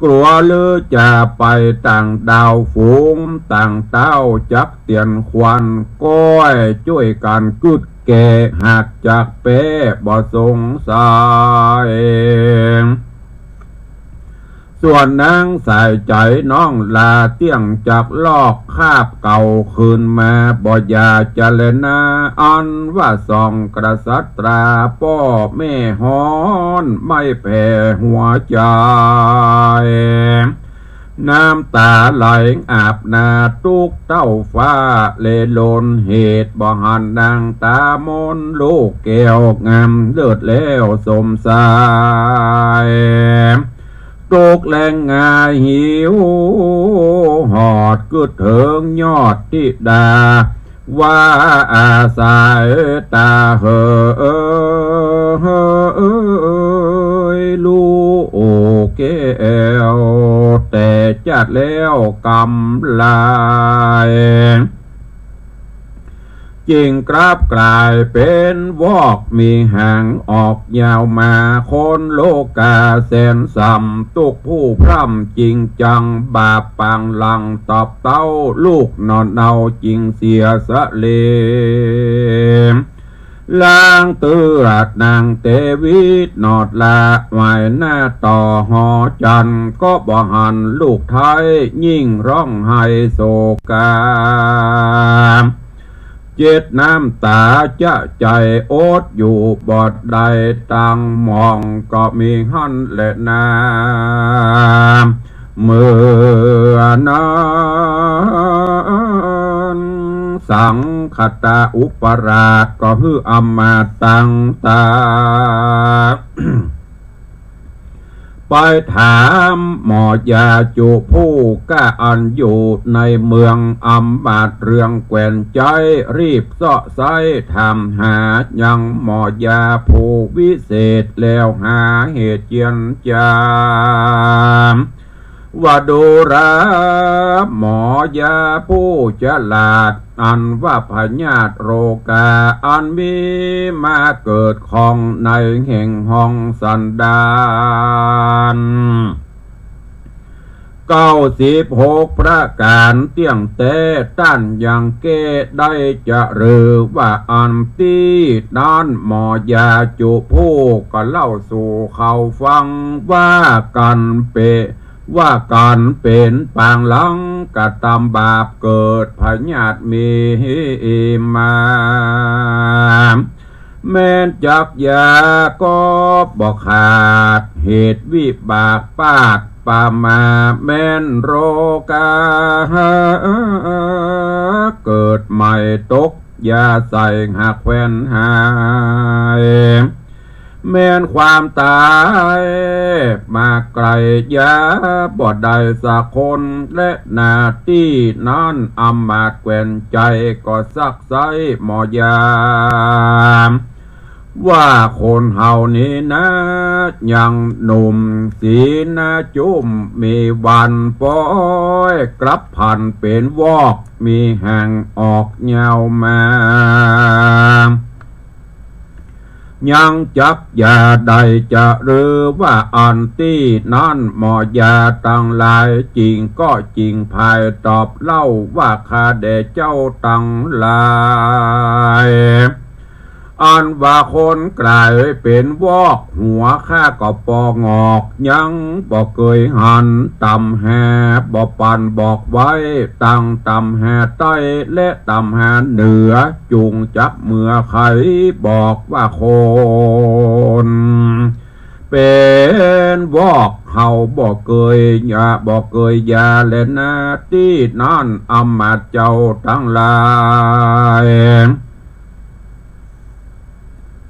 กลัวหรือจะไปต่างดาว ฝูงต่างเต้าจักเตียนควัน ก้อยจ้วยกั๋นกึ๊ดแก่ หากจักแป๊บ่สงสัย ส่วนนางสายใจ๋น้องลา เตี้ยงจักลอกคาบเก่าคืนมา บ่อย่าจะแลนา อันว่าสองกษัตรา ป้อแม่ฮ้อนไม่แผ่หัวใจ๋ น้ำต๋าไหลอาบหน้าตุ๊กเต้าฟ้า เลหล่นเหตุบ่หันนางต๋ามน ลูกแก้วงามเลิศแล้วสมสาย ตกแลงงายหิวหอดกึ๊ดเถิงยอดธิดา ว่าอาศัยต๋าเหย ลูกแก้วแต่จัดแล้วกำลาย จึงกลับก๋ายเป๋นวอกมีหางออกยาวมา คนโลก๋าแสนสำ ตุ๊กผู้พร่ำจริงจัง บาปปางหลังตอบเต้า ลูกหนอนเนาจึงเสียสะเล ลางเตื้อนางเตวีหนอดละ ไหว้หน้าต่อหอจันทร์ ก็บ่หันลูกไท้ ยิ่งฮ้องไห้โศกา เจ็ดน้ำต๋าจะใจ๋อดอยู่บ่ได้ ตังหม่องก็มีหั้นแลนา เมื่อนั้น สังคตาอุปราชก็หื้ออำมาตย์ตังตา ไปถามหมอยาจุผู้ก้าอันอยู่ในเมือง อำมาตย์เรืองแคว่นใจ๊ รีบเซาะไซ้ถามหายังหมอยาผู้วิเศษ แล้วหาเหตุเจียนจา ว่าดูราหมอยาผู้ฉลาด อันว่าพยาธิโรคา อันมีมาเกิดข้องในแห่งห้องสันดาน เก้าสิบหกประก๋านเตี้ยงแต๊ ต้านยังแก้ได้จะหรือ ว่าอันตี้นั้นหมอยาจุผู้ก็เล่าสู่เขาฟัง ว่ากั๋นเป๋น ว่ากั๋นเป๋นปางหลัง กระตำบาปเกิดพยาธิมีมา แม้นจักยาก็บ่ขาด เหตุวิบากปาดปามา แม้นโรคา เกิดใหม่ตก ยาใส่หักแคว่นหาย แม้นความต๋ายมาไก๋ยาบ่ได้สักคน และนาตี้นั้นอำมาตย์แคว่นใจ๋ก็ซักไซ้หมอยา ว่าคนเฮานี้นา ยังหนุ่มสีหน้าจุ้ม มีวันป๊อยกลับผันเป๋นวอก มีหางออกยาวมา ยังจักยาได้จะหรือ ว่าอันตี้นั้นหมอยาตังหลาย จริงก็จริงภายตอบเล่า ว่าข้าแด่เจ้าตังหลาย อันว่าคนก๋ายเป๋นวอก หัวข้าก็ปองอก ยังบ่เกยหัน ต๋ำหาบ่ปันบอกไว้ ตังต๋ำหาใต้และต๋ำหาเหนือ จุ่งจักเมือใค่บอกว่าคนเป๋นวอก เฮาบ่เกยยา บ่เกยยาแลนา ตี้นั้นอำมาตย์เจ้าตังหลาย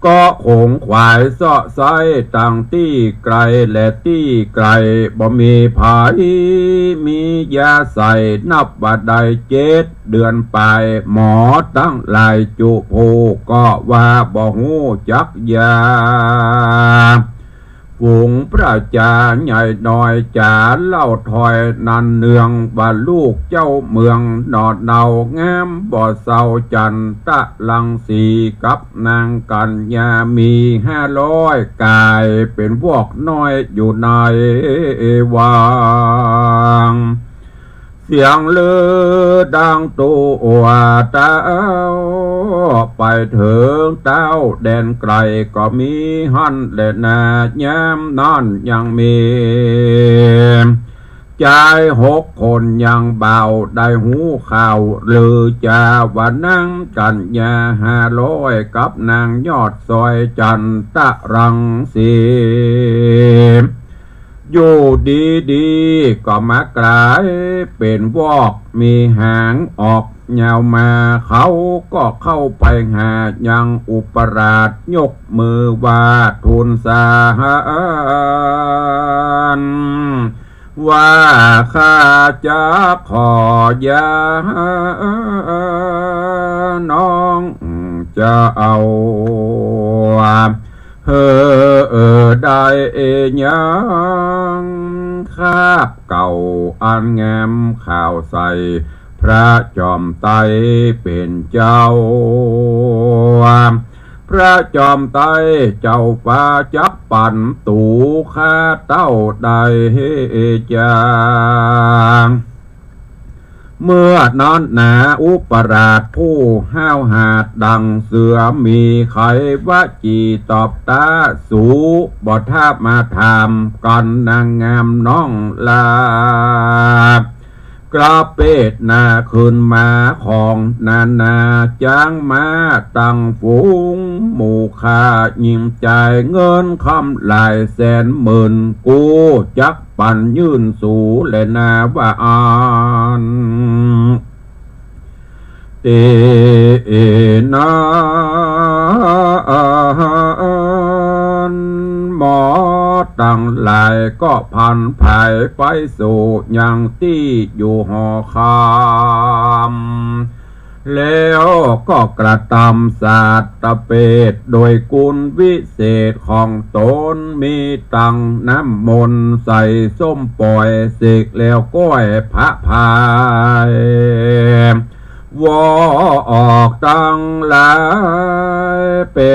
ก็ขงขวายเซาะไซ้ตังตี้ไก๋และตี้ใก้ บ่มีใผมียาใส่ นับว่าได้เจ็ดเดือนป๋าย หมอตังหลายจุผู้ก็ว่าบ่ฮู้จักยา ฝูงประจาใหญ่น้อยจ๋าเล่าถ้อยนั้นเนือง ว่าลูกเจ้าเมืองหนอเนา งามบ่เซา จันตะรังสีกับนางกัญญา มีห้าร้อยก๋าย เป๋นวอกน้อยอยู่ในวัง เสียงลือดังตั๋วเต้า ไปเถิงเต้าแดนไก๋ก็มีหั้นแลนา ยามนั้นยังมีจายหกคนยังบ่าวได้ฮู้ข่าว ลือจ๋าว่านางกัญญาห้าร้อย กับนางยอดซอยจันตะรังสี อยู่ดีๆ ก็มาก๋ายเป๋นวอก มีหางออกยาวมา เขาก็เข้าไปหายังอุปราช ยกมือไหว้ทูลสาหาร ว่าข้าจะขอยาน้องจะเอา เฮอได้ยังคาบเก่าอันงามขาวใส พระจอมไตรเป๋นเจ้า พระจอมไตรเจ้าฟ้าจักปั๋นตั๋วข้าเต้าได้จา เมื่อนั้นนาอุปราชผู้ห้าวหาญดังเสือ มีไขวจีตอบตาสู บ่ถ้ามาถามกั๋นนางงามน้องหลา กระเปดหน้าขึ้นมาของนานา จ้างม้าตังฝูงหมู่ข้า ยิ่งจ่ายเงินคำหลายแสนหมื่นกู้ จักปั๋นยื่นสูแลนาว่าอั้น ตี้นั้น หมอตังหลายก็ผันผายไปสู่ยังตี้อยู่หอคำ แล้วก็กระตำสาดตะเปดโดยกุณวิเศษของต๋น มีตังน้ำมนต์ใส่ส้มป่อย เสกแล้วก้อยพระพาย วอกตังหลายเป๋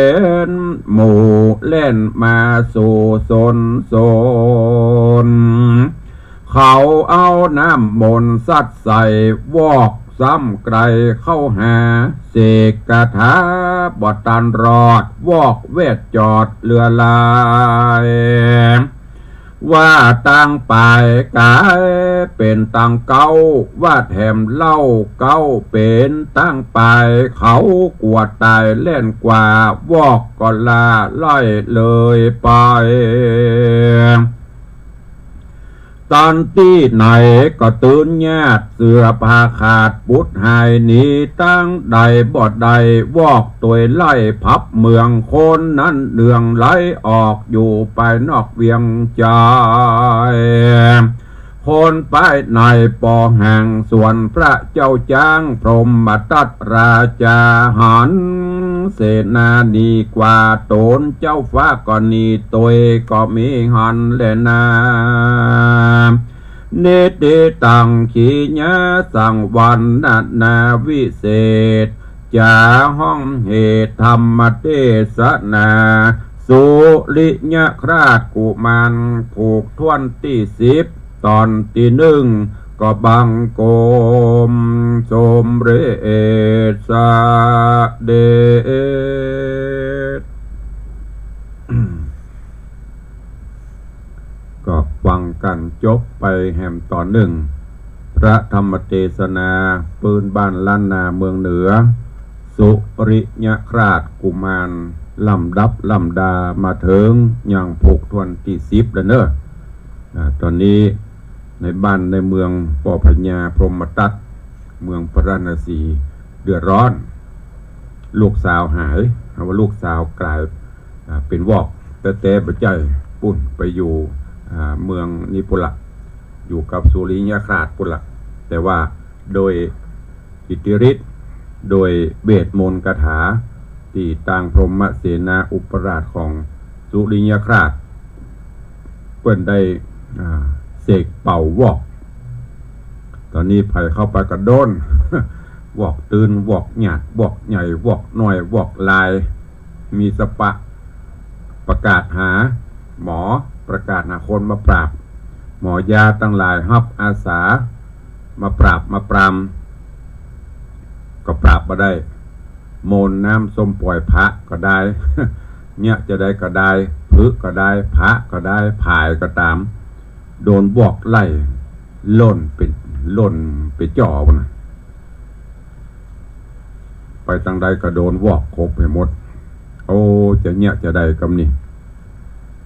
นหมู่แล่นมาสู่สนสน เขาเอาน้ำมนต์สัดใส่ วอกซ้ำไกลเข้าหา เสกคาถาบ่ตันรอด วอกแวดจอดเหลือหลาย ว่าตังป๋ายก๋ายเป๋นตังเก๊า ว่าแถมเล่าเก๊าเป๋นตังป๋าย เขากั๋วต๋ายแล่นกว่า วอกก็ล่าไล่เลยไป ตันตี้ไหนก็ตื่นญาติ เสื้อผ้าขาดปุดหายหนีตังใดบ่ได้ วอกตวยไล่พับเมือง คนนั้นเดืองไหลออกอยู่ปายนอกเวียงจันทน์ คนปายในปอห่าง ส่วนพระเจ้าจ๊างพรหมทัตราชาหัน เสนาหนีกว่า ต๋นเจ้าฟ้าก็หนีตวยก็มีหันแลนา นิติตังขีญาสังวรรณนาวิเศษ จ๋าห้องเหตุธรรมเตสนา สุริยคราชกุมารผูกถ้วนตี้สิบ ต๋อนตี้นึ่ง ก็บังคมสมเร็จเสด็จ ก็ฟังกั๋นจบไปแหมต๋อนนึ่ง พระธรรมเตสนาปื๊นบ้านล้านนาเมืองเหนือ สุริยคราชกุมาร ลำดับลำดามาเถิงยังผูกถ้วนตี้สิบแล้วเน่อ อ่า ต๋อนนี้ในบ้านในเมืองป้อพญาพรหมทัต เมืองพาราณสี เดือดร้อน ลูกสาวหาย หาว่าลูกสาวก๋าย อ่า เป๋นวอกแต๊ๆ บ่ใจ้ ปู๊นไปอยู่ อ่า เมืองนี้ปู๊นละ อยู่กับสุริยคราชปู๊นละ แต่ว่าโดยอิทธิฤทธิ์ โดยเวทมนต์คาถา ตี้ตางพรหมเสนาอุปราชของสุริยคราช เปิ้นได้ อ่า เสกเป่าวอก ต๋อนนี้ใผเข้าไปก็โดน วอกตื่น วอกหยาด วอกใหญ่ วอกน้อย วอกลาย มีสปะ ประกาศหาหมอ ประกาศหาคนมาปราบ หมอยาตังหลายฮับอาสา มาปราบมาปราม ก็ปราบบ่ได้ มนต์น้ำส้มป่อยพระก็ได้ เยียะจะใดก็ได้ ผึก็ได้ พระก็ได้ ผายก็ต๋าม โดนวอกไล่ ล่นเป๋น ล่นเป๋นจ่อปู๊นน่ะ ไปตางใดก็โดนวอกครบไปหมด โอ้ จะเยียะจะใดกำนี้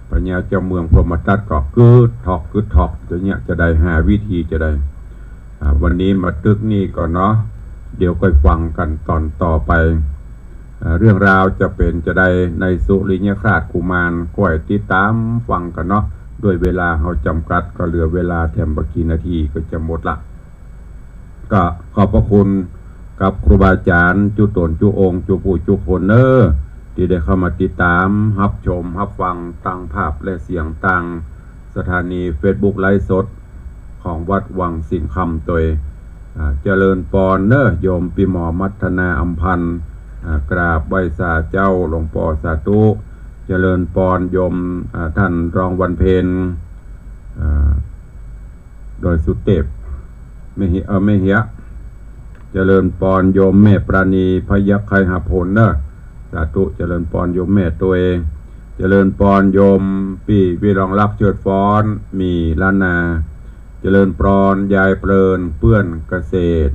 พญาเจ้าเมืองพรหมทัตก็กึ๊ดถอกกึ๊ดถอก จะเยียะจะใด หาวิธีจะใด อ่า วันนี้มาตึกนี้ก่อนเนาะ เดี๋ยวก้อยฟังกั๋นต๋อนต่อไป อ่า เรื่องราวจะเป๋นจะใดในสุริยคราชกุมาร ก้อยติดต๋ามฟังกั๋นเนาะ ด้วยเวลาเฮาจ๋ำกัด ก็เหลือเวลาแถมบ่กี่นาทีก็จะหมดละ ก็ขอบพระคุณกับครูบาอาจ๋ารย์จุ๊ต๋นจุ๊องค์จุ๊ผู้จุ๊คนเน่อ ตี้ได้เข้ามาติดต๋ามฮับชมฮับฟังตางภาพและเสียงตางสถานีเฟซบุ๊กไลฟ์สดของวัดวังสิงห์คำตวย อ่า เจริญปอนเน้อ โยมปี้หมอมัทนา อำพันธ์ อ่า กราบไหว้สาเจ้าหลวงป้อ สาธุ เจริญปอนโยม อ่า ท่านรองวันเพ็ญ อ่า ดอยสุเตพ แม่เหียะ เอ่อ แม่เหียะ เจริญปอนโยมแม่ปราณี พยัคฆไคหผลเน้อ สาธุ เจริญปอนโยมแม่ตวย เจริญปอนโยมปี้วิรองรัก เชิดฟ้อน มีล้านนา เจริญปอนยายเพลิน เปื้อนเกษตร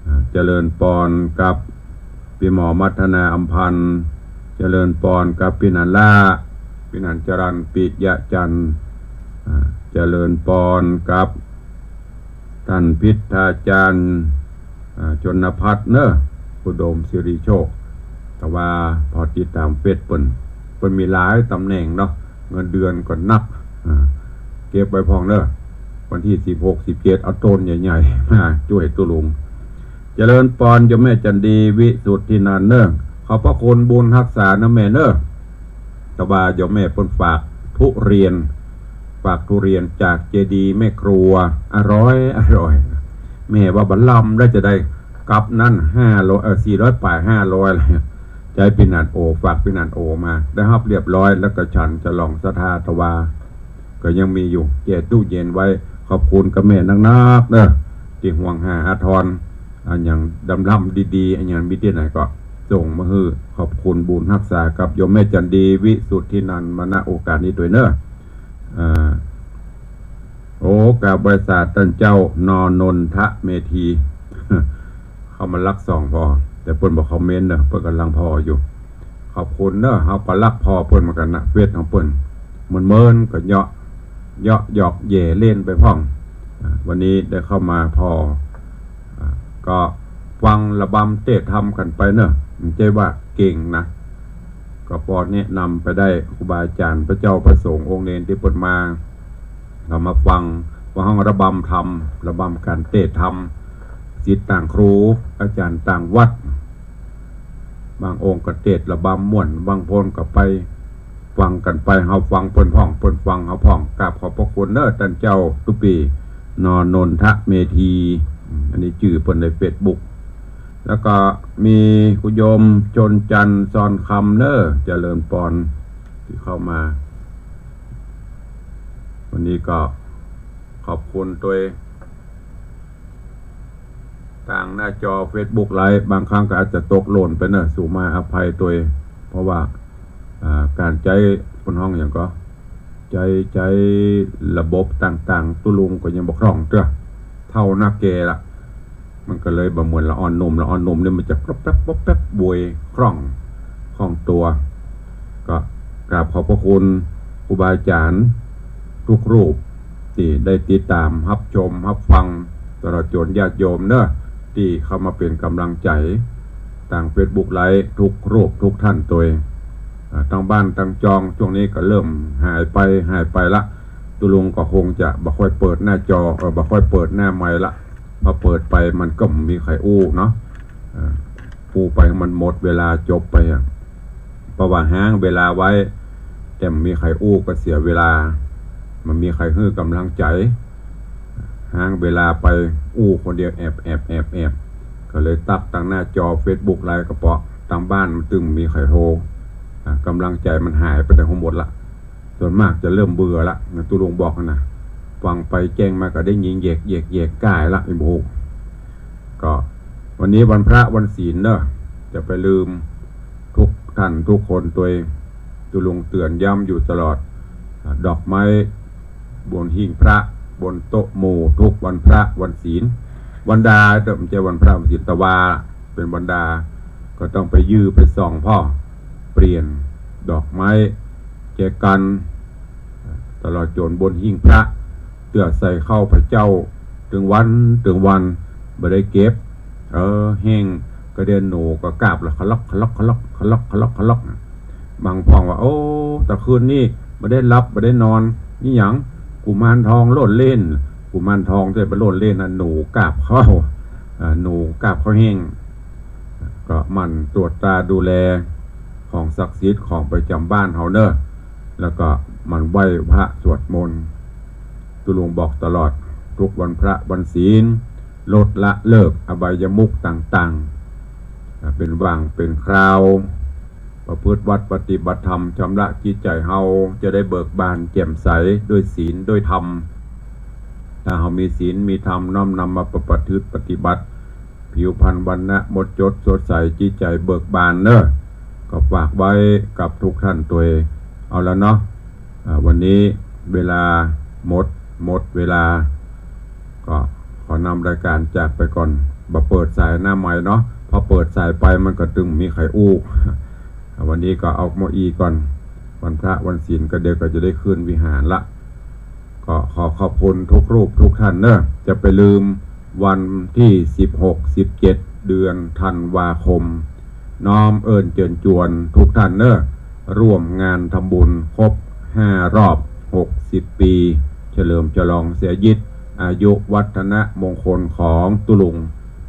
อ่า เจริญปอนกับปี้หมอมัทนา อำพันธ์ เจริญปอนกับปี้หนานล้า ปี้หนานจรัญ ปิยะจันทร์ อ่า เจริญปอนกับ ต้านพิธาจารย์ อ่า ชนพัฒน์เน้อ อุดมสิริโชค แต่ว่าผ่อติดต๋ามเฟซเปิ้น เปิ้นมีหลายต๋ำแหน่งเนาะ เงินเดือนก็นัก อ่า เก็บไว้พ่องเน้อ วันตี้สิบหก สิบเจ็ด เอาโต้นใหญ่ๆ มาจ้วยตุ๊ลุง เจริญปอนโยมแม่จันดี วิสุทธินันท์เน้อ ขอบพระคุณบุญฮักษาเน้อแม่เน้อ แต่ว่าโยมแม่เปิ้นฝากทุเรียน ฝากทุเรียนจากเจดีย์แม่ครัว อร่อย อร่อย แม่ว่าบ่ลำได้จะได้กับนั้นห้าร้อย เอ่อ สี่ร้อยป๋าย ห้าร้อย แล้ว ใจ๊ปี้หนานโอ ฝากปี้หนานโอมา ได้ฮับเรียบร้อย แล้วก็ฉันจะลองศรัทธา แต่ว่าก็ยังมีอยู่ แจ้ตู้เย็นไว้ ขอบคุณกับแม่นักๆ เน้อ ตี้ห่วงหาอาทร อันหยังลำๆ ดีๆ อันหยังมีตี้ไหนก็ส่งมาหื้อ ขอบคุณบุญฮักษากับโยมแม่จันดี วิสุทธินันท์ มา ณ โอกาสนี้ตวยเน้อ อ่า โอ้ กราบไหว้สาต้านเจ้า น.นนทะเมธี เข้ามาลักส่องผ่อ แต่เปิ้นบ่คอมเมนต์เน้อ เปิ้นก่ำลังผ่ออยู่ ขอบคุณเน้อ เฮาก็ลักผ่อเปิ้นเหมือนกั๋นนะ เฟซของเปิ้น เมินๆ ก็เยาะ เยาะหยอกแหย่เล่นไปพ่อง อ่า วันนี้ได้เข้ามาผ่อ อ่า ก็ฟังระบำเตศน์ธรรมกั๋นไปเน้อ บ่ใจ้ว่าเก่งนะ ก็ปอแนะนำไปได้ ครูบาอาจ๋ารย์ พระเจ้าพระสงฆ์องค์เณรตี้เปิ้นมา ก็มาฟัง ว่าฮ้องระบำธรรม ระบำก๋านเตศน์ธรรม ศิษย์ต่างครู อาจ๋ารย์ต่างวัด บางองค์ก็เตศน์ระบำม่วน บางคนก็ไปฟังกั๋นไป เฮาฟังเปิ้นพ่อง เปิ้นฟังเฮาพ่อง กราบขอบพระคุณเน้อ ต้านเจ้าตุ๊ปี้ น.นนทะเมธี อันนี้จื้อเปิ้นในเฟซบุ๊ก แล้วก็มีคุณโยมชนจันทร์ ซอนคำเน้อ เจริญปอน ตี้เข้ามา วันนี้ก็ขอบคุณตวย ตางหน้าจอเฟซบุ๊กไลฟ์ บางครั้งก็อาจจะตกหล่นไปเน้อ สุมาอภัยตวย เพราะว่า อ่า ก๋านใจ๊ เปิ้นฮ้องหยังก็ ใจ๊ ใจ๊ระบบต่างๆ ตุ๊ลุงก็ยังบ่คล่องเตื้อ เฒ่านักแก่ละ มันก็เลยบ่เหมือนละอ่อนหนุ่ม ละอ่อนหนุ่มนี่มันจะป๊อบแป๊บป๊อบแป๊บ บวยคล่อง คล่องตั๋ว ก็กราบขอบพระคุณครูบาอาจ๋ารย์ทุกรูป ตี้ได้ติดต๋ามฮับชมฮับฟัง ตลอดจ๋นญาติโยมเน้อ ตี้เข้ามาเป๋นก๋ำลังใจ๋ ตางเฟซบุ๊กไลฟ์ ทุกรูปทุกท่านตวย อ่า ตางบ้านตางจอง ช่วงนี้ก็เริ่มหายไป หายไปละ ตุ๊ลุงก็คงจะบ่ค่อยเปิดหน้าจอ เอ่อ บ่ค่อยเปิดหน้าไมค์ละ พอเปิดไปมันก็บ่มีใผอู้เนาะ เอ่อ อู้ไปมันหมดเวลาจบไปอะ เพราะว่าฮ้างเวลาไว้ แต่บ่มีใผอู้ก็เสียเวลา บ่มีใผหื้อก๋ำลังใจ๋ ฮ้างเวลาไปอู้คนเดียว แอบ แอบ แอบ แอบ ก็เลยตั๊กตางหน้าจอเฟซบุ๊กไลฟ์ก็เปาะ ตางบ้านมันตึงบ่มีใผโทร อ่ะ ก๋ำลังใจ๋มันหายไปแต่ทั้งหมดละ ส่วนมากจะเริ่มเบื่อละ นะ ตุ๊ลุงบอกนะ ฟังไปแจ้งมาก็ได้ยินแยก แยก แยกก้ายละ ไอ้โบ ก็วันนี้วันพระวันศีลเนอะ จะไปลืมทุกท่านทุกคนตวย ตุ๊ลุงเตือนย้ำอยู่ตลอด อ่ะ ดอกไม้บนหิ้งพระ บนโต๊ะหมู่ ทุกวันพระวันศีล วันดา แต่บ่ใจ้วันพระวันศีล แต่ว่าเป๋นวันดา ก็ต้องไปยื่อไปส่องพ่อ เปลี่ยนดอกไม้ แจกัน ตลอดจ๋นบนหิ้งพระ เตื้อใส่เข้าพระเจ้า ตึงวันตึงวัน บ่ได้เก็บ เออ แห้งกระเด็น หนูก็กาบละ คะลอก คะลอก คะลอก คะลอก คะลอก คะลอก บางพ่องว่า โอ้ ตะคืนนี้บ่ได้หลับ บ่ได้นอน นี่หยัง กุมารทองโลดเล่น กุมารทองจะไปโลดเล่นนะ หนูกาบเข้า อ่า หนูกาบเข้าแห้ง ก็หมั่นตรวจตราดูแลของศักดิ์สิทธิ์ของประจำบ้านเฮาเนอะ แล้วก็หมั่นไหว้พระสวดมนต์ ตุ๊ลุงบอกตลอด ทุกวันพระวันศีล ลดละเลิกอบายมุขต่างๆ อ่า เป๋นว่างเป๋นคราว ประพฤติวัตรปฏิบัติธรรม ชำระจิตใจ๋เฮาจะได้เบิกบานแจ่มใสด้วยศีลด้วยธรรม ถ้าเฮามีศีลมีธรรมน้อมนำมาประพฤติปฏิบัติ ผิวพรรณวรรณะหมดจดสดใส จิตใจ๋เบิกบานเนาะ ก็ฝากไว้กับทุกท่านตวย เอาละเนาะ อ่า วันนี้เวลาหมด หมดเวลา ก็ขอนำรายการจากไปก่อน บ่เปิดสายหน้าไมค์เนาะ พอเปิดสายไปมันก็ตึงมีใผอู้ อ่า วันนี้ก็เอาเก้าอี้ก่อน วันพระวันศีลก็เดี๋ยวก็จะได้ขึ้นวิหารละ ก็ขอขอบคุณทุกรูปทุกท่านเนาะ จะไปลืมวันตี้สิบหก สิบเจ็ด เดือนธันวาคม น้อมเอิ้นเจิญจวนทุกท่านเนาะ ร่วมงานทำบุญครบห้ารอบหกสิบปี๋ เฉลิมฉลองเสียยิดอายุวัฒนมงคลของตุ๊ลุง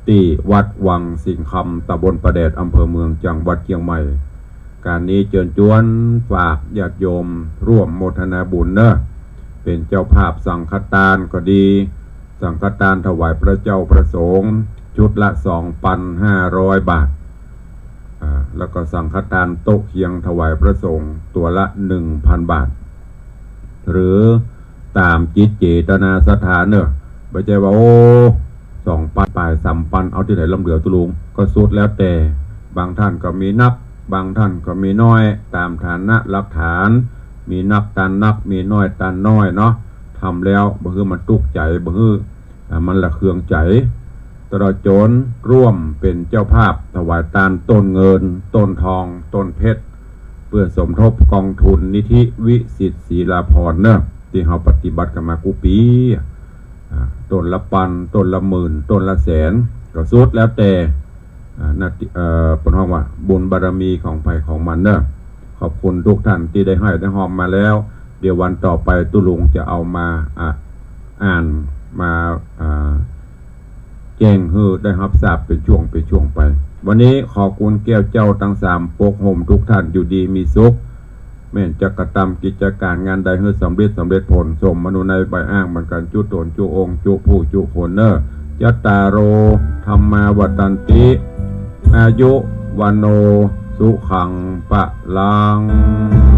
ตี้วัดวังสิงห์คำ ตำบลป่าแดด อำเภอเมือง จังหวัดเจียงใหม่ ก๋านนี้เจิญจวนฝากญาติโยมร่วมโมทนาบุญเนาะ เป๋นเจ้าภาพสังฆทานก็ดี สังฆทานถวายพระเจ้าพระสงฆ์ชุดละสองปันห้าร้อยบาท อ่า แล้วก็สังฆทานโต๊ะเคียงถวายพระสงฆ์ตั๋วละหนึ่งปันบาท หรือต๋ามจิตเจตนาศรัทธาเนาะ บ่ใจ้ว่า โอ้ สองปันป๋าย สามปัน เอาตี้ไหนลำเหลือตุ๊ลุง ก็สุดแล้วแต่ บางท่านก็มีนัก บางท่านก็มีน้อย ต๋ามฐานะหลักฐาน มีนักตานนัก มีน้อยตานน้อยเนาะ ทำแล้วบ่หื้อมันตุ๊กใจ๋ บ่หื้อ อ่า มันระเคืองใจ๋ ตลอดจ๋นร่วมเป๋นเจ้าภาพถวายตานต้นเงิน ต้นทอง ต้นเพชร เปื้อสมทบกองทุนนิธิวิสิทธิ์ศรีลาภรณ์เนาะ ตี้เฮาปฏิบัติกั๋นมากู้ปี๋ อ่า ต้นละปัน ต้นละหมื่น ต้นละแสน ก็สุดแล้วแต่ อ่า หน้าตี้ เอ่อ เปิ้นฮ้องว่าบุญบารมีของใผของมันเนาะ ขอบคุณทุกท่านตี้ได้หื้อได้ฮอมมาแล้ว เดี๋ยววันต่อไปตุ๊ลุงจะเอามา อ่า อ่าน มา อ่า แจ้งหื้อได้ฮับทราบเป๋นช่วงเป๋นช่วงไป วันนี้ขอคุณแก้วเจ้าตังสามปกห่มทุกท่านอยู่ดีมีสุข แม่นจะกระตำกิจก๋านงานใดหื้อสำเร็จ สำเร็จผล สมมโนในใฝ่อ้าง บันกันจุตนจุองค์จุผู้จุคนเนาะ จัตตาโร ธัมมา วัฑฒันติ อายุ วัณโณ สุขัง พลัง